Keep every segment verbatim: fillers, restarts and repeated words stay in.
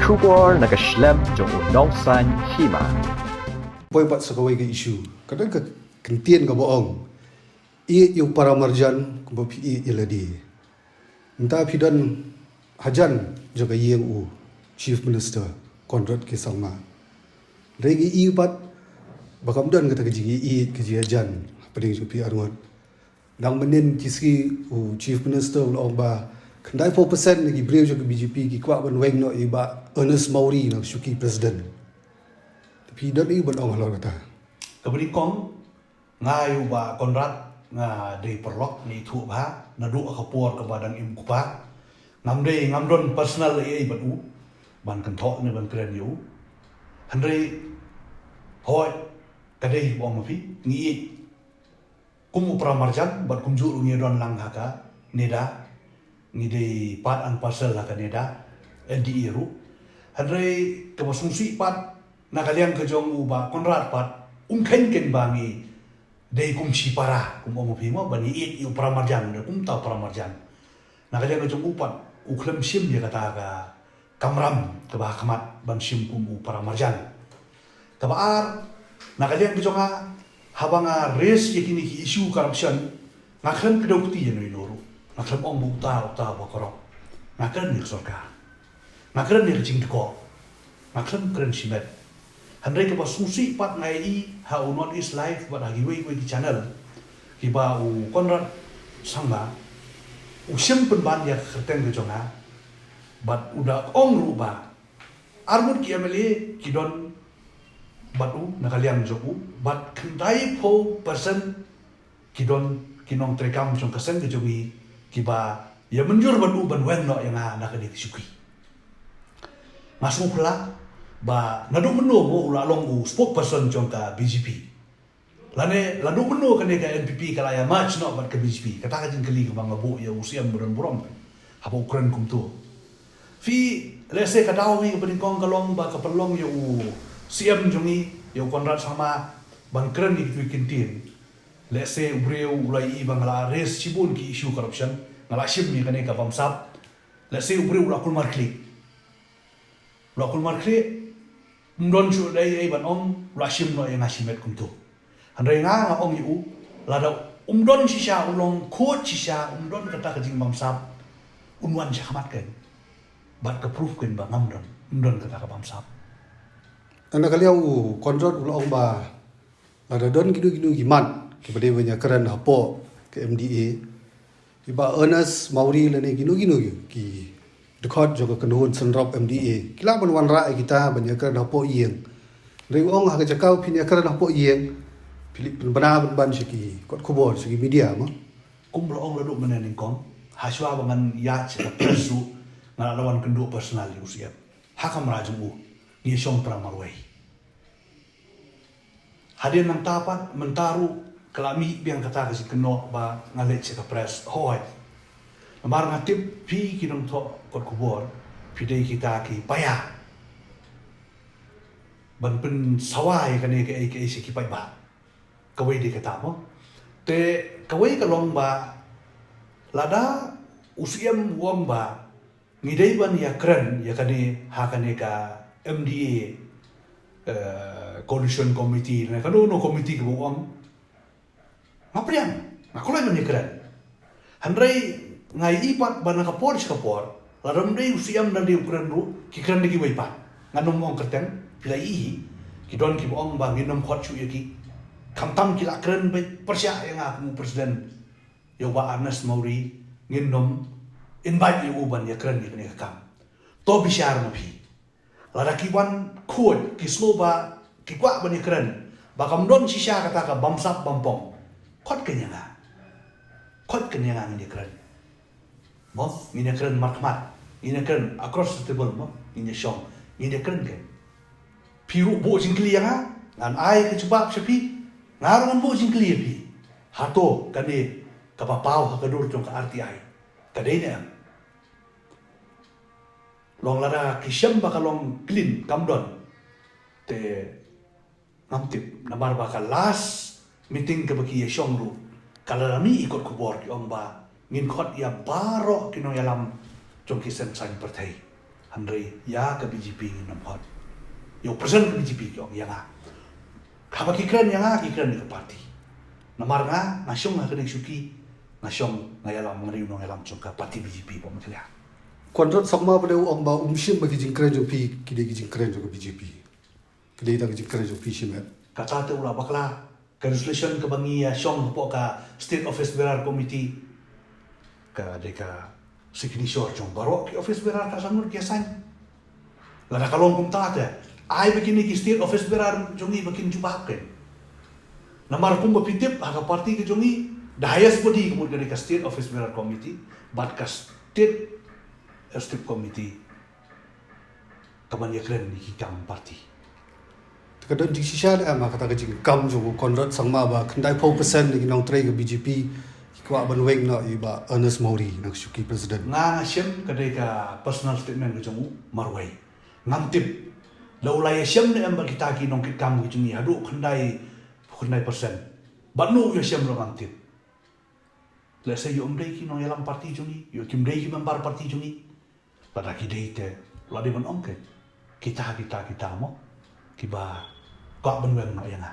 Khubor na ka shlem jong u nongsan hima. Poi pat sa kawei ka issue. Ka don ka kyntien kaba ong, ïeit ïa u para marjan kumba phi ïeit ïa lade. Mynta phi don hajan jong ka ïing u Chief Minister Conrad K Sangma. Hynrei ngi i pat ba kam don kata ka jingïeit ka jinghajan hapdeng jong phi arngut. Dang mynnin ki sngi u Chief Minister u la ong ba khyndai phew percent na ki briew jong ka B J P ki kwah ban weng noh ïa i Bah Ernest Mawrie na ka shuki president. Te phi don ei ban ong halor kata? Kaba nyngkong, nga ïa u Bah Conrad nga dei paralok, nga ithuh bha naduh ha ka por kaba dang im u kpa. Ngam dei, ngam don personal ei ei bad u ban kynthoh ne ban kren ïa u. Hynrei hooid, ka dei ba ong ma phi, ngi ïeit kum u para marjan bad kumjuh ruh ngi don lang ha ka NEDA, ngi dei part and parcel ha ka NEDA, N D A ruh. Hynrei kaba sngewsih pat na ka liang ka jong u Bah Conrad pat, um kheiñ kheiñ ba ngi dei kum shi para, kum ong ma phi mo, ba ngi ïeit ïa u para marjan, dei kumta u para marjan. Na ka liang ka jong u pat, u khlem shim ïa kata ka kamram kaba ha khmat ban shim kum u para marjan. Kaba ar, na ka liang ka jong nga, haba nga raise ïa kine ki issue corruption, nga khlem kdew kti ïa uno uno ruh. Nga khlem ong ba uta uta ba corrupt. Nga kren ïa ka sorkar. Nga kren ïa ka jingtkoh. Nga khlem kren shimet. Hynrei kaba sngewsih pat nga ïohi ha u North East Live bad ha kiwei kiwei ki channel, kiba u Conrad Sangma u shim pynban ïa ka kyrteng ka jong nga. Bad u da ong ruh ba arngut ki M L A ki don bad u na ka liang jong u, bad khyndai phew percent ki don ki nongtrei kam jong ka seng ka jong ngi kiba ïa mynjur bad u ban weng noh ïa nga na kane ka shuki. Nga sngewphylla ba naduh mynno mo u la long u spokesperson jong ka B J P. Lane naduh mynno kane ka N P P ka la ïa merge noh bad ka B J P. Kata ka jingkylli kaba nga buh ïa u C M ba don burom haba u kren kumto. Phi, let's say, ka daw hi kaba nyngkong ka long ba ka pynlong ïa u C M jong ngi, ïa u Conrad Sangma, ban kren ïa kitu ki kyntien. Let's say u briew u la ïohi ba nga la raise shibun ki issue corruption, nga la shim ïa kane ka bamsap. Let's say u briew u la kulmar khlieh. U la kulmar khlieh, um don shuh ei ei ban ong, u la shim noh ïa nga shimet kumto. Hynrei nga nga ong ïa u, lada um don shisha, u long khuid shisha, um don kata ka jingbamsap, un wan sha khmat kein bad ka proof kein ba ngam don, um don kata ka bamsap. Na ka liang u Conrad u la ong ba lada don kino kino ki mat kiba dei ban ïakren hapoh ka M D A, i Bah Ernest Mawrie lane kino kino ki dkhot jong ka kynhun synrop M D A ki lah ban wanrah ïa kita ban ïakren hapoh ïing. Hynrei u ong ha ka jaka ba phin ïakren hapoh ïing, phi leit pynbna pynban sha ki kot khubor, sha ki media mo. Kum ba la ong naduh mynne nyngkong, hashwa ba ngan ïaid sha ka press ruh, nga la wan kynduh personal ïa u C M ha kamra jong u, ngi shong para marwei. Hadien nangta pat mynta ruh ka la mih biang kata ka jingkynnoh ba nga leit sha ka press. Hooid. Namar nga tip phi ki nongthoh kot khubor, phi dei kita ki paia ban pynsawa ïa kane kaei kaei sha ki paidbah. Kawei dei kata mo. Te kawei ka long ba lada u C M u ong ba ngi dei ban ïakren ïa kane ha kane ka M D A, eh, coalition committee ne kano kano committee kaba u ong, nga pdiang, nga kloi ban ïakren. Hynrei nga ïohi pat ba na ka por sha ka por, lada ym dei u C M, lada ym dei u kren ruh, ki kren da kiwei pat. Ngan ym ong kyrteng, phi la ïohi, ki don kiba ong ba ngin ym khot shuh ïa ki. Khamtam ki la kren beit pyrshah ïa nga kum u president, ïa u Bah Ernest Mawrie, ngin ym invite ïa u ban ïakren ïa kane ka kam. To bishar ma phi. Lada ki wan khuid, ki sngew ba ki kwah ban ïakren, ba kam don shisha kata ka bamsap bampong, khot keiñ ïa nga. Khot keiñ ïa nga, ngin ïakren. Mo, ngin ïakren markhmat, ngin ïakren across the table mo, ngin ïashong, ngin ïakren keiñ. Phi ruh buh jingkylli ïa nga, ngan ai ka jubab sha phi, nga ruh ngan buh jingkylli ïa phi. Hato kane kaba paw ha ka dur jong ka R T I ka dei ne em? Long lada ki shem ba ka long clean, kam don. Te ngam tip, namar ba ka last meeting kaba ki ïashong ruh, ka la mih i kot khubor ki ong ba ngin khot ïa baroh ki nongïalam jong ki seng saiñ pyrthei. Hynrei ïa ka B J P ngin ym hot. Ïa u president ka B J P ki ong ïa nga. Haba ki kren ïa nga, ki kren ïa ka party. Namar nga, nga shong ha kane ka shuki, nga shong, nga ïalam, nga dei u nongïalam jong ka party B J P hapoh Meghalaya. Conrad Sangma pat u ong ba um shim ba ki jingkren jong phi ki dei ki jingkren jong ka B J P. Ki dei tang ki jingkren jong phi shimet. Kata te u la bakla. Ka resolution kaba ngi ïa shong hapoh ka State Office Bearer Committee, ka dei ka signature jong baroh ki office bearer ka Sangma ki ïa sign. Lada ka long kumta te, ai ba kine ki state office bearer jong ngi ba kin jubab kein. Namar kumba phi tip ha ka party ka jong ngi, the highest body ka mut ka dei ka State Office Bearer Committee, bad ka State Executive Committee ka ban ïakren ïa ki kam party. Te ka don jingshisha ne em ha kata ka jingkam jong u Conrad Sangma ba khyndai phew percent na ki nongtrei ka B J P ki kwah ban weng noh ïa i Bah Ernest Mawrie na ka shuki president? Nga, nga shem ka dei ka personal statement ka jong u marwei. Ngam tip la u la ïashem ne em bad kita ki nongkitkam ki jong ngi haduh khyndai, khyndai percent. Bad no u ïashem ruh ngam tip. Lehse ïoh ym dei ki nongïalam party jong ngi, ïoh kim dei ki member party jong ngi. Lada ki dei te, la dei ban ong kein, kita, kita, kita mo kiba kwah ban weng noh ïa nga.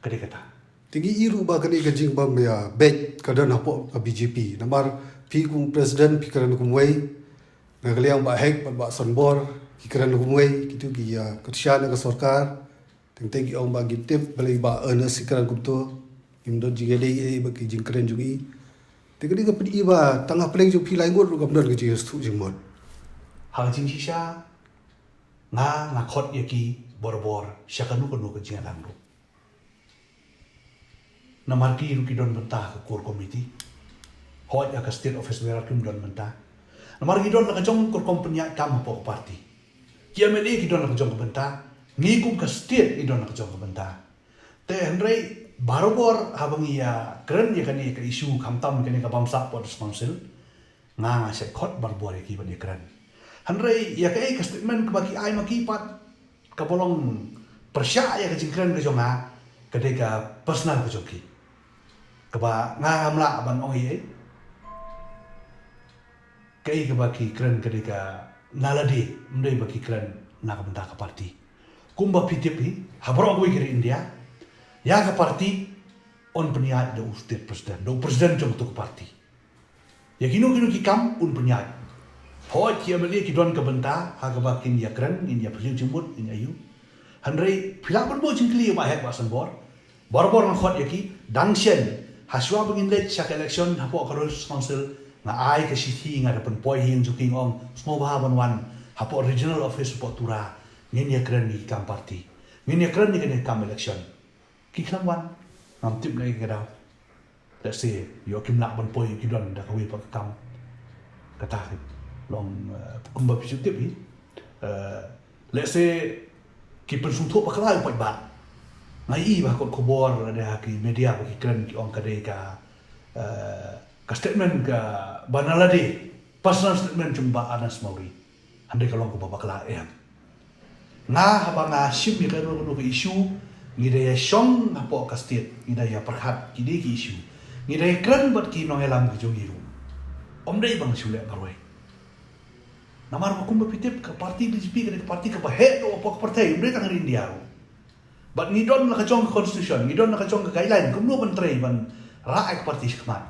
Ka dei kata. Te ngi i ruh ba kane ka jingbym ïabeit ka don hapoh ka B J P. Namar phi kum president phi kren kum wei. Na ka liang Bah Hek bad Bah Sanbor ki kren kum wei, kito ki ïa kyrshan ïa ka sorkar. Teng teng ki ong ba ngim tip balei Bah Ernest i kren kumto. Ngim don jingïadei ei ei bad ki jingkren jong i. Te kane ka pyni ba tang ha pdeng jong phi lai ngut ruh kam don ka jingïasngewthuh jingmut. Ha ka jingshisha nga, nga khot ïa ki barabor sha kano kano ka jingïalang ruh. Namar ki ruh ki don bynta ha ka core committee. Hooid, ha ka state office bearer kim don bynta. Namar ki don la ka jong ka rukom pynïaid kam hapoh ka party. Ki M L A ki don la ka jong ka bynta. Ngi kum ka state ngi don la ka jong ka bynta. Te hynrei barabor haba ngi ïa kren ïa kane ka issue, khamtam kane ka bamsap hapoh District Council, nga, nga shait khot barabor ïa ki ban ïa kren. Hynrei ïa kaei ka statement kaba ki ai ma ki pat kaba long pyrshah ïa ka jingkren ka jong nga, ka dei ka personal ka jong ki. Kaba nga ngam lah ban ong ei ei. Kaei kaba ki kren ka dei ka na lade, ym dei ba ki kren na ka bynta ka party. Kumba phi tip hi, ha baroh kawei ka ri India, ïa ka party yn pynïaid da u state president, da u president jong kato ka party. Ïa kino kino ki kam un pynïaid. Hooid, ki M L A ki don ka bynta ha kaba kin ïa kren, kin ïa phylliew jingmut, kin ïa ïoh. Hynrei phi lah ban buh jingkylli ïa Bah Hek Bah Sanbor. Barabor nga khot ïa ki, dang shen, ha shuwa ba ngin leit sha ka election hapoh ka Royal Council, nga ai ka shithi, nga da pynpoi hi ïa jong ki, nga ong sngewbha ban wan hapoh regional office hapoh Tura, ngin ïa kren ïa ki kam party, ngin ïa kren ïa kane ka kam election. Ki khlem wan, ngam tip na ei ka daw. Lehse ïoh kim lah ban poi, ki don da kawei pat ka kam. Kata ka long, eh, kumba phi shu tip hi. Eh, lehse ki pynsngewthuh bakla ïa u paidbah. Nga ïohi ba ha kot khubor lane ha ki media ba ki kren ki ong ka dei ka, eh, ka statement kaba na lade, personal statement jong Bah Ernest Mawrie. Hynrei ka long kaba bakla em. Nga, haba nga shim ïa kano kano ka issue, ngi da ïa shong hapoh ka state, ngi da ïa pyrkhat ki dei ki issue, ngi da ïa kren bad ki nongïalam ki jong ngi ruh. Ym dei ba nga shu leh marwei. Namar ba kumba phi tip, ka party B J P ka dei ka party kaba heh hapoh ka pyrthei, ym dei tang ha India ruh. Bad ngi don la ka jong ka constitution, ngi don la ka jong ka guideline kumno ban trei ban rah ïa ka party shakhmat.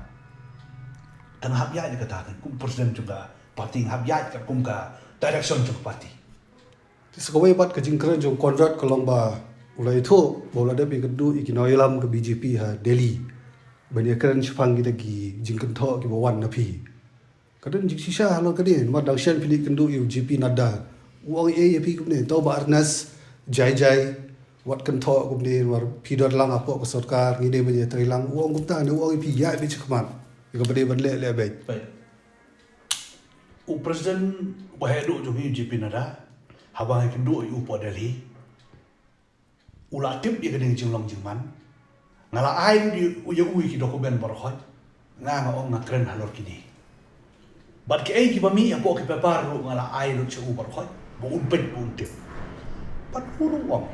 Te nga hap ïaid ïa kata, kum president jong ka party nga hap ïaid katkum ka direction jong ka party. Te sa kawei pat ka jingkren jong u Conrad ka long ba u la ïathuh ba u la dep ïakynduh ïa ki nongïalam ka B J P ha Delhi ban ïakren shaphang kita ki jingkynthoh kiba wan na phi. Ka don jingshisha halor kane, namar dang shen phi la ïakynduh ïa u J P Nadda. U ong ei ïa phi kumne, to Bah Ernest, jai jai, wat kynthoh kumne, namar phi don lang hapoh ka sorkar, ngi dei ban ïatrei lang. U ong kumta ne u ong ïa phi ïaid beit shakhmat ïa kaba dei ban leh, leh beit. Peit. U president uba heh duh jong ngi, u J P Nadda, haba nga ïakynduh ïa u hapoh Delhi, u la tip ïa kane ka jinglong jingman. Nga la ai ruh ïa u ïa ki document baroh. Nga, nga ong nga kren halor kine. Bad kiei kiba mih hapoh ki paper ruh nga la ai ruh sha u baroh ba un peit, ba un tip. Bad u ruh u ong,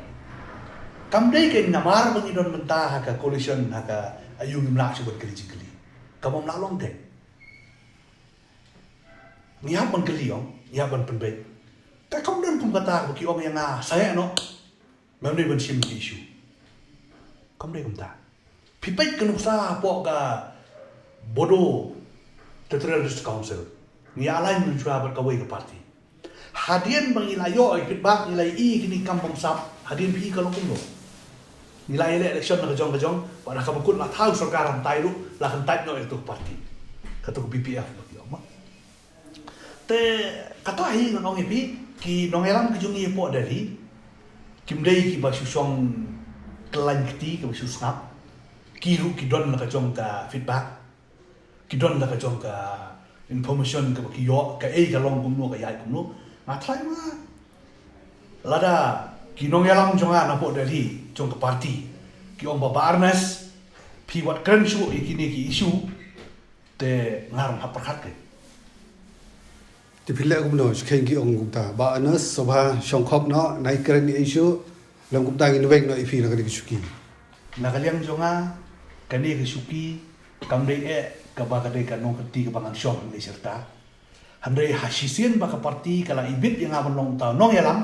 kam dei kein namar ba ngi don mynta ha ka coalition, ha ka A U, ngim lah shuh ban kylli jingkylli. Kam, ym lah long kein. Ngi hap ban kylli, ong. Ïa ban pynbeit. Te kam don kum kata ba ki ong ïa nga, sa ïa noh. Mem dei ban shim ki issue. Kam dei kumta. Phi peit ka nuksa hapoh ka Bodo Territorial District Council. Ngi align mynshuwa bad kawei ka party. Hadien ba ngi la ïoh ïa feedback, ngi la ïoh kine ki kam bamsap. Hadien phi ka long kumno. Ngi la ïaleh election na ka jong ka jong, bad ha kaba kut la thaw sorkar, ym tai ruh, la kyntait noh ïa kato ka party. Kato ka B P F ba ki ong ma. Te kata hi ngan ong ïa phi, ki nongïalam ka jong ngi hapoh Delhi kim dei kiba shu shong kyllaiñ kti, kiba shu sngap. Ki ruh ki don la ka jong ka feedback, ki don la ka jong ka information kaba ki ïoh, kaei ka long kumno, ka ïaid kumno. Nga tharai ma lada ki nongïalam jong nga na hapoh Delhi, jong ka party, ki ong ba Bah Ernest, phi wat kren shuh ïa kine ki issue, te nga ruh nga pyrkhat keiñ. Te phi leh kumno, shu kheiñ ki ong kumta, Bah Ernest, sngewbha shong khop noh, nai kren ïa issue, lem kumta ngin weng noh ïa phi na kane ka shuki. Na ka liang jong nga, kane ka shuki kam dei eh kaba ka dei ka nongkynti kaba ngan shong hangne sha rta. Hynrei ha shisien ba ka party ka la ibit ïa nga ban long uta u nongïalam,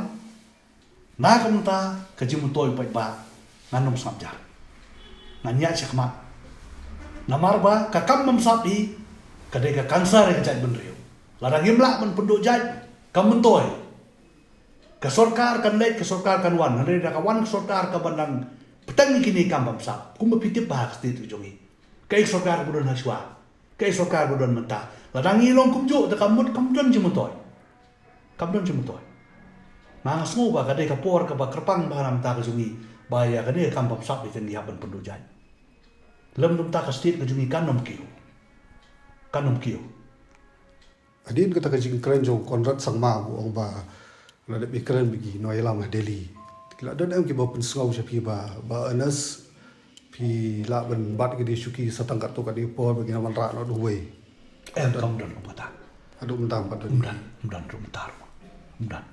na ka bynta ka jingmyntoi u paidbah, ngan ym sngap jar. Ngan ïaid shakhmat. Namar ba ka kam bamsap hi ka dei ka cancer ïa ka jaitbynriew. Lada ngim lah ban pynduh jait, kam myntoi. Ka sorkar kan leit, ka sorkar kan wan. Hynrei da ka wan ka sorkar kaba dang bteng ïa kine ki kam bamsap, kumba phi tip ba ha ka state ka jong ngi, kaei ka sorkar kaba don ha shuwa, kaei ka sorkar ba don mynta. Lada ngi long kumjuh, te ka mut kam don jingmyntoi. Kam don jingmyntoi. Nga, nga sngew ba ka dei ka por kaba kyrpang bha na ka bynta ka jong ngi, ba ïa kane ka kam bamsap hi te ngi hap ban pynduh jait. Lym, lymda ka state ka jong ngi kan ym kiew. Kan ym kiew. Hadien kata ka jingkren jong Conrad Sangma, ba u ong ba la dep ïakren bad ki nongïalam ha Delhi, ki la don em kiba pynsngew sha phi ba, Bah Ernest, phi lah ban bat ïa kine ki shuki sa tang katto katne por ba kin wanrah noh da uwei? Em, kam don kum kata. Haduh mynta ym pat don. Ym don, ym don ruh mynta ruh. Ym don.